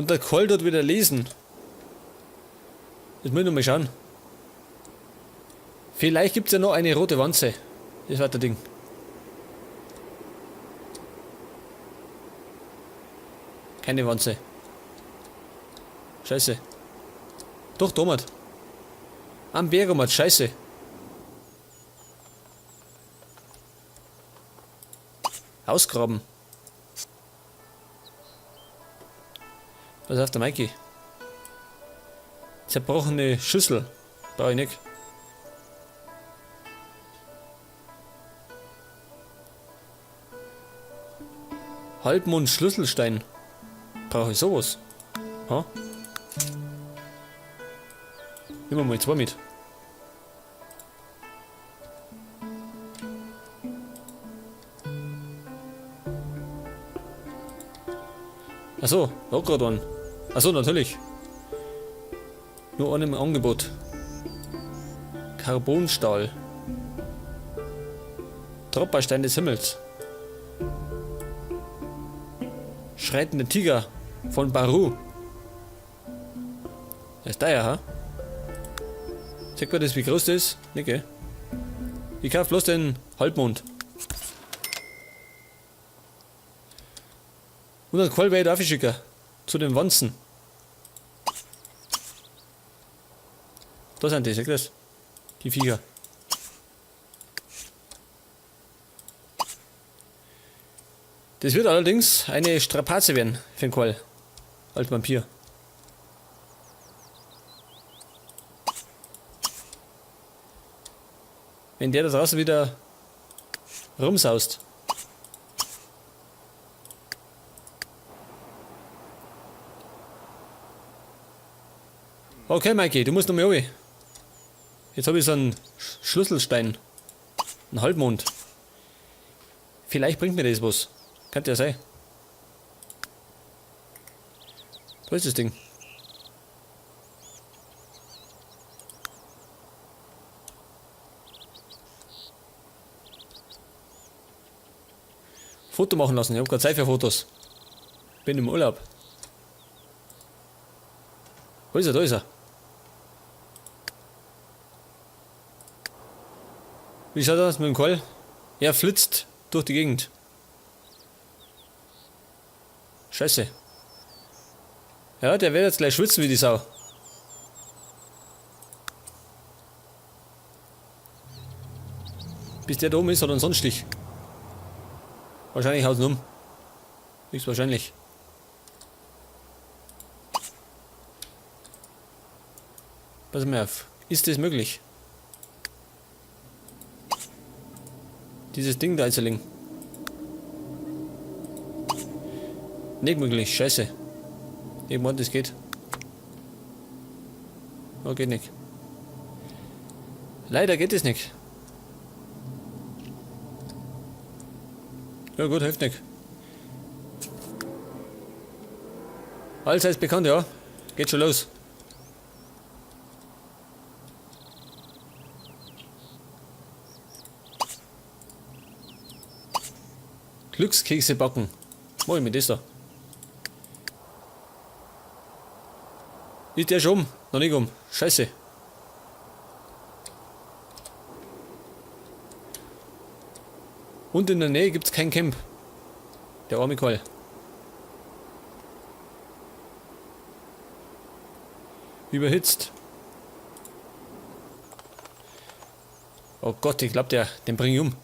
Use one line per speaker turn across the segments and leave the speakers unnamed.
Und der Qual dort wieder lesen. Jetzt muss ich noch mal schauen. Vielleicht gibt es ja noch eine rote Wanze. Das war der Ding. Keine Wanze. Scheiße. Doch, Tomat. Am Bergomat, scheiße. Ausgraben. Pass auf, der Mikey. Zerbrochene Schüssel. Brauche ich nicht. Halbmond Schlüsselstein. Brauche ich sowas? Ha? Nehmen wir mal zwei mit. Achso, auch gerade einen. Achso, natürlich. Nur einen im Angebot. Carbonstahl. Tropperstein des Himmels. Schreitende Tiger von Baru. Das ist der ja, ha? Zeig mal das, wie groß das ist. Nicht, gell? Ich kauf bloß den Halbmond. Und dann Qual werde ich schicken. Zu den Wanzen. Da sind die, seht ihr das? Die Viecher. Das wird allerdings eine Strapaze werden für den Qual. Als Vampir. Wenn der da draußen wieder rumsaust. Okay, Mikey, du musst noch mal runter. Jetzt habe ich so einen Schlüsselstein. Einen Halbmond. Vielleicht bringt mir das was. Könnte ja sein. Wo ist das Ding? Foto machen lassen. Ich hab keine Zeit für Fotos. Bin im Urlaub. Wo ist er? Da ist er. Wie schaut das mit dem Qual? Er flitzt durch die Gegend. Scheiße. Ja, der wird jetzt gleich schwitzen wie die Sau. Bis der da oben ist, hat er einen Sonnenstich. Wahrscheinlich haut's ihn um. Höchstwahrscheinlich. Pass mal auf. Ist das möglich? Dieses Ding da einzulegen. Nicht möglich, scheiße. Ich meine, das geht. Oh, geht nicht. Leider geht es nicht. Ja gut, hilft nicht. Allseits bekannt, ja. Geht schon los. Glückskekse backen. Mach ich mit das da? Ist der schon um? Noch nicht um. Scheiße. Und in der Nähe gibt's kein Camp. Der arme Kerl. Überhitzt. Oh Gott, ich glaub, den bring ich um.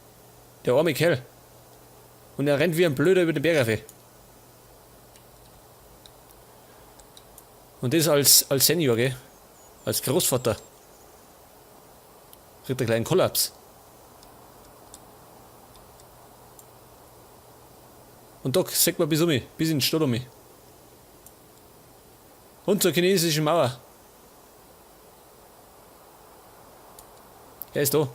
Der arme Kerl. Und er rennt wie ein Blöder über den Berg rauf. Und das als Senior, gell? Als Großvater. Kriegt er gleich einen Kollaps. Und da sieht man bis um, bis in die Stadt um. Und zur chinesischen Mauer. Er ist da.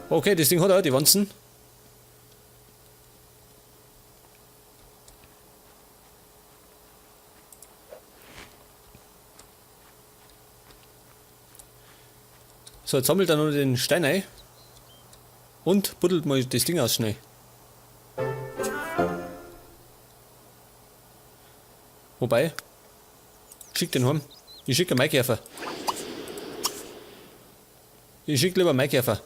Okay, das Ding hat auch die Wanzen. So, jetzt sammelt er noch den Stein ein und buddelt mal das Ding aus schnell. Wobei, schick den heim. Ich schicke Maikäfer. Ich schick lieber Maikäfer.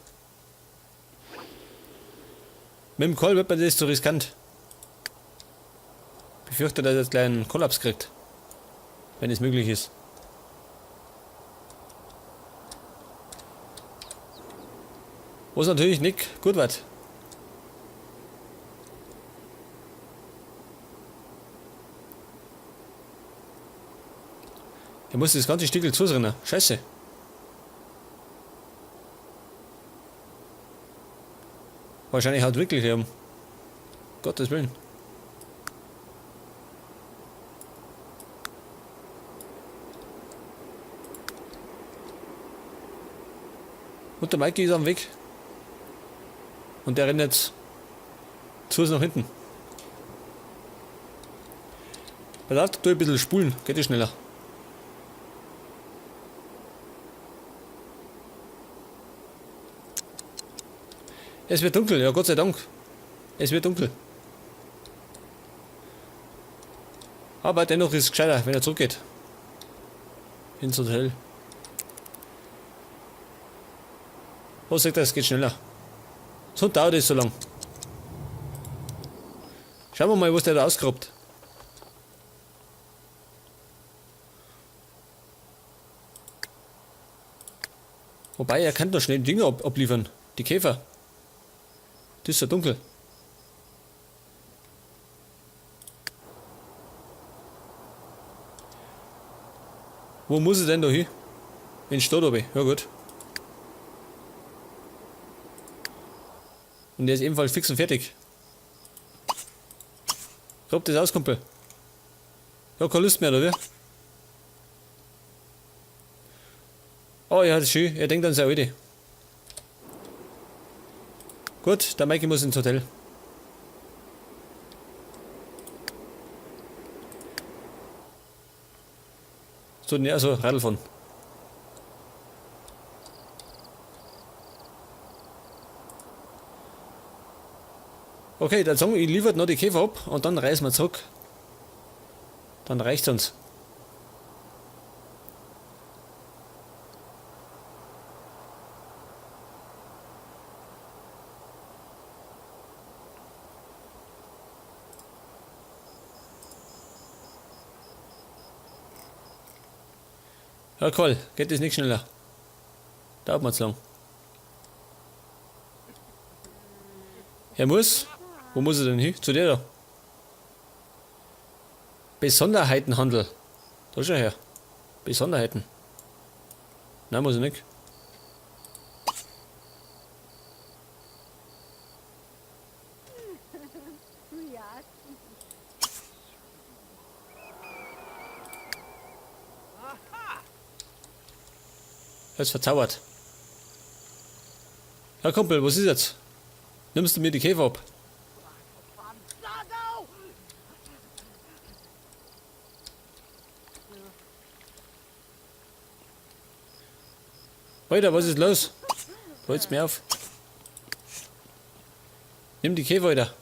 Mit dem Call wird mir das zu riskant. Befürchte, dass er jetzt gleich einen Kollaps kriegt. Wenn es möglich ist. Was natürlich nicht gut wird. Er muss das ganze Stückel zusrennen. Scheiße. Wahrscheinlich haut wirklich um. Gottes Willen. Und der Mikey ist am Weg. Und der rennt jetzt zu uns nach hinten. Pass auf, tu ein bisschen spulen, geht eh schneller. Es wird dunkel, ja Gott sei Dank. Es wird dunkel. Aber dennoch ist es gescheiter, wenn er zurückgeht. Ins Hotel. Was sagt er, es geht schneller. So dauert es so lang. Schauen wir mal, was der da ausgrabt. Wobei, er kann doch schnell die Dinger abliefern. Die Käfer. Das ist ja dunkel. Wo muss ich denn da hin? In Stadt oben. Ja gut. Und der ist ebenfalls fix und fertig. Grab das aus, Kumpel. Ja, keine Lust mehr, oder wie? Oh ja, das ist schön. Er denkt an seine Alte. Gut, der Mikey muss ins Hotel. So, ne, also Radl fahren. Okay, dann sagen wir, ich liefert noch die Käfer ab und dann reisen wir zurück. Dann reicht's uns. Ja, cool. Geht das nicht schneller? Dauert mir zu lang. Er muss. Wo muss er denn hin? Zu dir da. Besonderheitenhandel. Da schau her. Besonderheiten. Nein, muss ich nicht. Er ist verzaubert. Ja, Kumpel, was ist jetzt? Nimmst du mir die Käfer ab? Alter, was ist los? Holt's mir auf. Nimm die Käfer, Alter.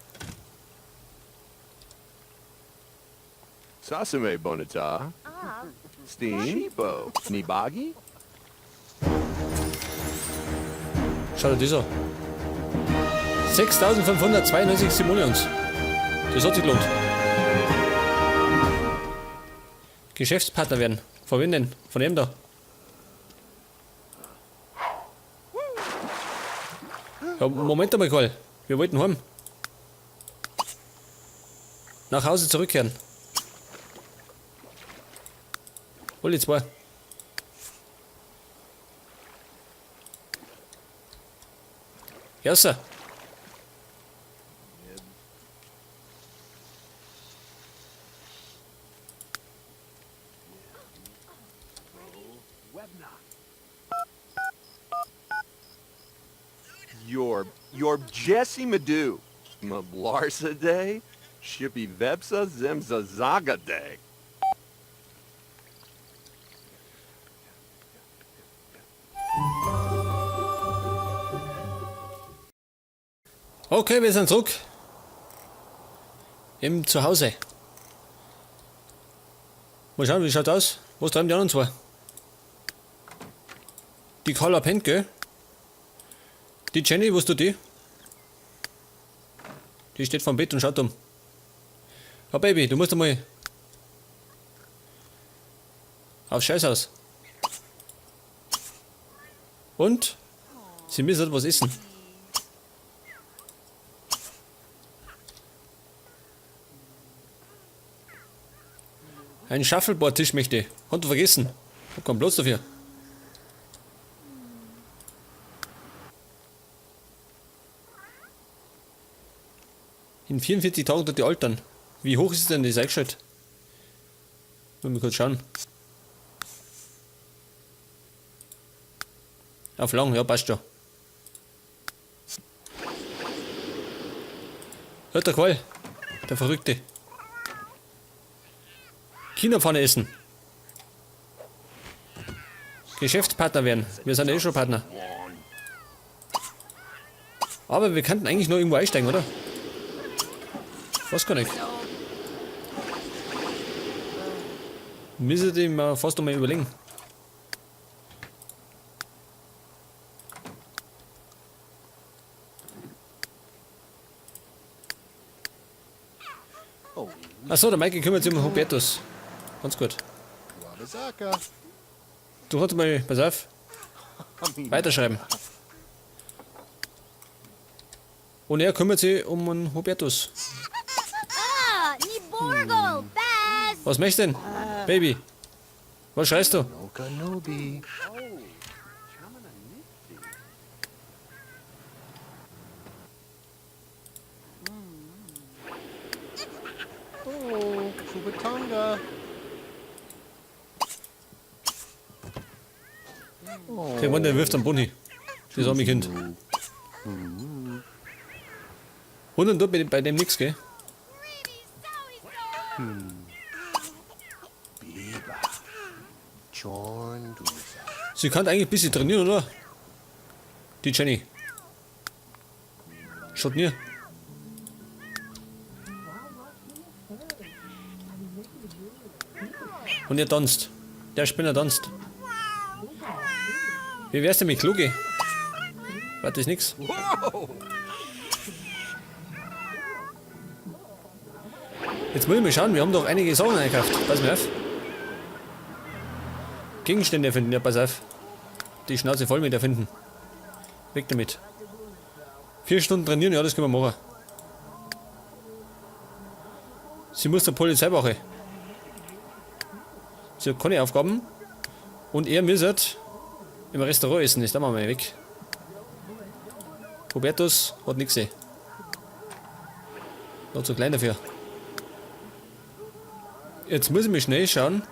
Sasame Bonita. Steambo. Nibagi?
Schau dir das an. 6.592 Simoleons. Das hat sich gelohnt. Geschäftspartner werden. Von wem denn? Von dem da. Ja, Moment einmal, Karl. Wir wollten heim. Nach Hause zurückkehren. Hol die zwei. Jasser.
Your Jesse Madu. Mablarsa Day? Shippy Vepsa Zemza Zaga Day.
Okay, wir sind zurück. Im Zuhause. Mal schauen, wie schaut aus? Was treiben die anderen zwei? Die Carla pennt, gell? Die Jenny, wo tut die? Die steht vorm Bett und schaut um. Ja, Baby, du musst einmal aufs Scheißhaus. Und sie müssen was essen. Ein Shuffleboard-Tisch möchte ich. Hat du vergessen. Hab keinen Platz dafür. In 44 Tagen tut die altern. Wie hoch ist denn das eingestellt? Mal kurz schauen. Auf lang, ja, passt schon. Hört der Qual, der Verrückte. Kinderpfanne essen. Geschäftspartner werden. Wir sind ja eh schon Partner. Aber wir könnten eigentlich nur irgendwo einsteigen, oder? Was kann ich? Müssen die mal fast noch mal überlegen. Achso, der Michael kümmert sich um Hubertus. Ganz gut. Du kannst mal, pass auf, weiterschreiben. Und er kümmert sich um einen Hubertus. Was möchtest du denn, Baby? Was schreist du?
Oh, Kubatanga.
Der Mann, der wirft am Boden hin. Das arme Kind. Wundern tut mir bei dem nix, gell? Sie kann eigentlich ein bisschen trainieren, oder? Die Jenny. Schaut mir. Und er tanzt. Der Spinner tanzt. Wie wär's denn mit Kluge? Warte, ist nix. Jetzt muss ich mal schauen, wir haben doch einige Sachen eingekauft. Pass mal auf. Gegenstände erfinden, ja, pass auf. Die Schnauze voll mit erfinden. Weg damit. 4 Stunden trainieren, ja, das können wir machen. Sie muss zur Polizeiwache. Sie hat keine Aufgaben. Und er müsste im Restaurant essen, das da machen wir mal weg. Hubertus hat nix gesehen. Noch zu klein dafür. Jetzt muss ich mich schnell schauen.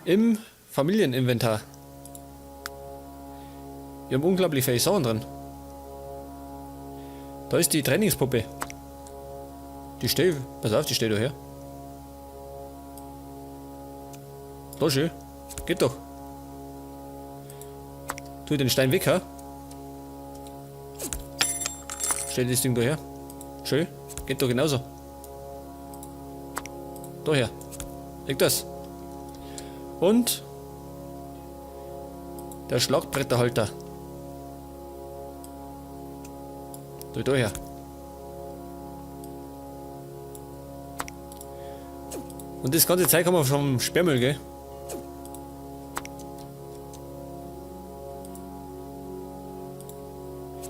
Im Familieninventar. Wir haben unglaublich viele Sachen drin. Da ist die Trainingspuppe. Die steht, pass auf, die steht da her. Da schön. Geht doch. Tu den Stein weg, ha? Stell das Ding da her. Schön. Geht doch genauso. Da her. Leg das. Und der Schlagbretterhalter. Da her. Und das ganze Zeug haben wir vom Sperrmüll, gell?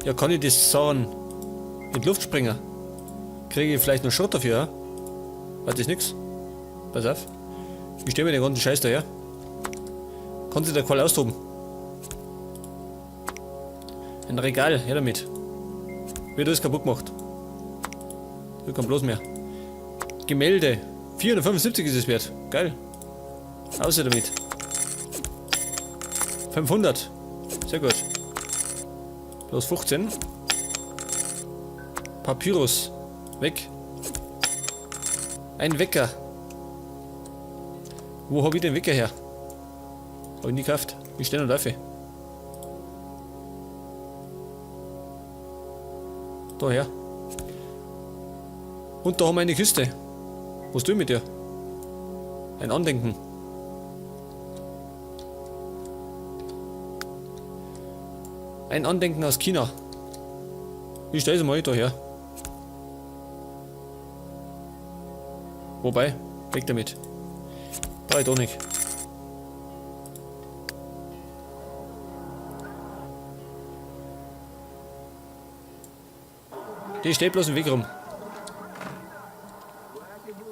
Ja, kann ich das sagen? In die Luft springen? Kriege ich vielleicht noch Schrott dafür, ja? Warte, ist nix. Pass auf. Ich stelle mir den ganzen Scheiß daher. Kann sich der Qual austoben. Ein Regal, her damit. Wird alles kaputt gemacht. Da kommt bloß mehr. Gemälde. 475 ist es wert. Geil. Außer damit. 500. Sehr gut. Plus 15. Papyrus. Weg. Ein Wecker. Wo hab ich den Wecker her? Hab ich nie gekauft. Ich steh noch dafür. Daher. Und da haben wir eine Kiste. Was tue ich mit dir? Ein Andenken. Ein Andenken aus China. Ich stelle sie mal da her. Wobei, weg damit. Brauch ich doch nicht. Die steht bloß im Weg rum.